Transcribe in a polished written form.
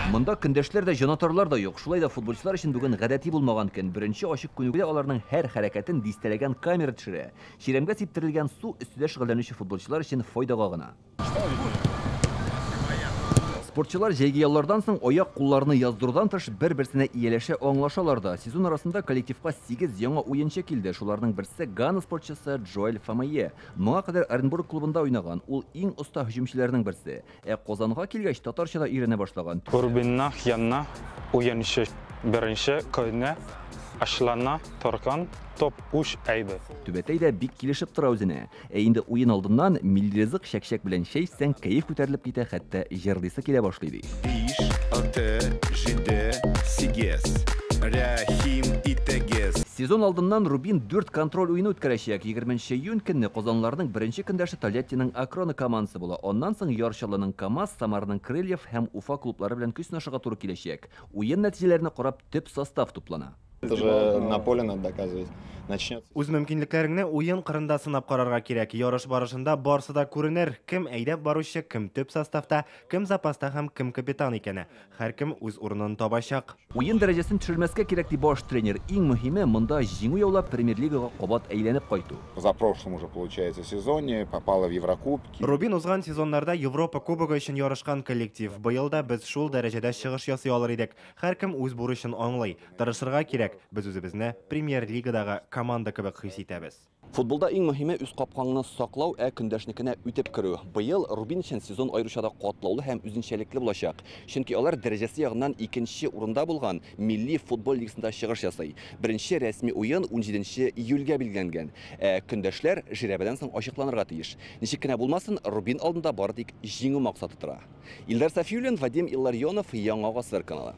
Монда көндәшләр дә, җанатарлар да юк. Шулай да футболчылар өчен бүген гадәти булмаган көн. Беренче ачык күнегүдә аларның һәр хәрәкәтен дистәләгән камера төшерә. Чирәмгә сиптерелгән су өстедә шөгыльләнүче футболчылар өчен файдага гына. Спортчылар җәйге яллардан соң аяк-кулларны яздырудан тыш бер-берсенә ияләшә, аңлашалар да. Сезон арасында коллективка 8 яңа уенчы килде. Шуларның берсе Гана спортчысы Джоэль Фамае. Моңа кадәр Оренбург клубында уйнаган. Ул иң оста һөҗүмчеләрнең берсе. Ә Казанга килгәч, татарча да өйрәнә башлаган. Рубинның яңа уенчы беренче көнне ашлана торган топ өч әйбер. Түбәтәй дә бик килешеп тора үзенә. Ә инде уен алдыннан милли ризык чәкчәк белән чәй эчсәң, кәеф күтәрелеп китә, хәтта җырлыйсы килә башлый, ди. 5, 6, 7, 8. Рәхим итегез. Сезон алдыннан Рубин дүрт контроль уены үткәрәчәк. 20 июнь көнне казанлыларның беренче көндәше Тольяттиның Акрона командасы була. Аннан соң Яр Чаллының КАМАЗ, Самараның Крыльев һәм Уфа клублары белән көч сынашырга туры киләчәк. Уен нәтиҗәләренә карап төп состав туплана. Это же на поле надо доказывать. Начнется. Үз мөмкинлекләреңне уен кырында сынап карарга кирәк. Ярыш барышында барсы да күренер. Кем әйдәп баручы, кем төп составта, кем запаста һәм кем капитан икәне. Һәркем үз урынын табачак. Уен дәрәҗәсен төшермәскә кирәк, ди баш тренер. Иң мөһиме, монда җиңү яулап, Премьер-лигага кабат әйләнеп кайту. Позапрошлом уже, получается, сезоне попала в Еврокубки. Рубин узган сезоннарда Европа Кубогы өчен ярышкан коллектив. Быел да без шул дәрәҗәдә чыгыш ясый алыр идек. Һәркем үз бурычын аңлый. Тырышырга кирәк. Без үзебезне Премьер-лигадагы команда кебек хис итәбез. Футболда иң мөһиме үз капкаңны саклау, ә көндәшнекенә үтеп керү. Быел Рубин өчен сезон аеруча да катлаулы һәм үзенчәлекле булачак. Чөнки алар дәрәҗәсе ягыннан икенче урында булган Милли футбол лигасында чыгыш ясый. Беренче рәсми уен 17 июльгә билгеләнгән. Ә көндәшләр жирәбәдән соң ачыкланырга тиеш. Ничек кенә булмасын, Рубин алдында бары тик җиңү максаты тора. Илдар Сафиуллин, Вадим Илларионов, Яңа Гасыр каналы.